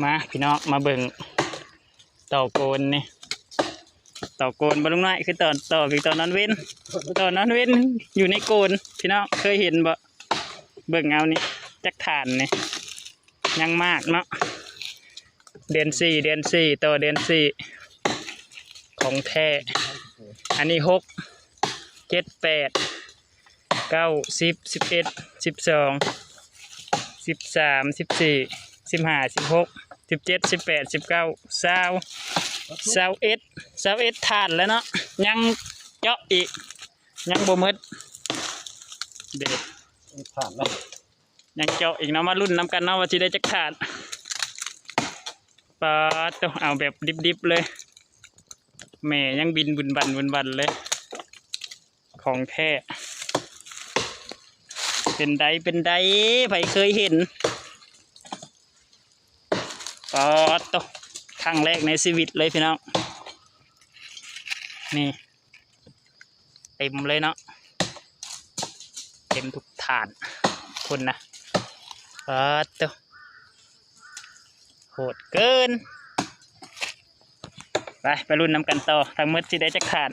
ມາພີ່ນ້ອງ ມາເບິ່ງຕໍ່ໂກນນີ້ ຕໍ່ໂກນບໍ່ລຸງນ້ອຍ ຄືຕໍ່ ຕໍ່ເປັນຕໍ່ນອນເວັນ ຕໍ່ນອນເວັນຢູ່ໃນໂກນ ພີ່ນ້ອງເຄີຍເຫັນບໍ່? ເບິ່ງເອົານີ້ ຈັກຖານນີ້ ຍັງມາກເນາະ ເດືອນສີ່ ເດືອນສີ່ ຕໍ່ເດືອນສີ່ ຂອງແທ້ ອັນນີ້ຫົກ ເຈັດ ແປດ ເກົ້າ ສິບ ສິບເອັດ ສິບສອງ ສິບສາມ ສິບສີ່ ສິບຫ້າ ສິບຫົກ ສິບເຈັດ ສິບແປດ ສິບເກົ້າ ຊາວ ຊາວເອັດ ຊາວເອັດຖານແລ້ວເນາະ ຍັງເຈາະອີກ ຍັງບໍ່ໝົດເດ ຖານແລ້ວ ຍັງເຈາະອີກເນາະ ມາລຸ້ນນຳກັນເນາະວ່າຊິໄດ້ຈັກຖານ ປາດໂທ້ ເອົາແບບດິບໆເລີຍ ແມ່ຍັງບິນວຸນວັນວຸນວັນເລີຍ ຂອງແທ້ ເປັນໃດ ເປັນໃດ ໃຜເຄີຍເຫັນ ປາດໂທ້ ຄັ້ງແລກໃນຊີວິດເລີຍພີ່ນ້ອງ ນີ້ ເຕັມເລີຍເນາະ ເຕັມທຸກຖານ ພຸ້ນນະ ປາດໂທ້ ໂຫດເກີນ ໄປ ໄປລຸ້ນນຳກັນຕໍ່ ທັງໝົດຊິໄດ້ຈັກຖານ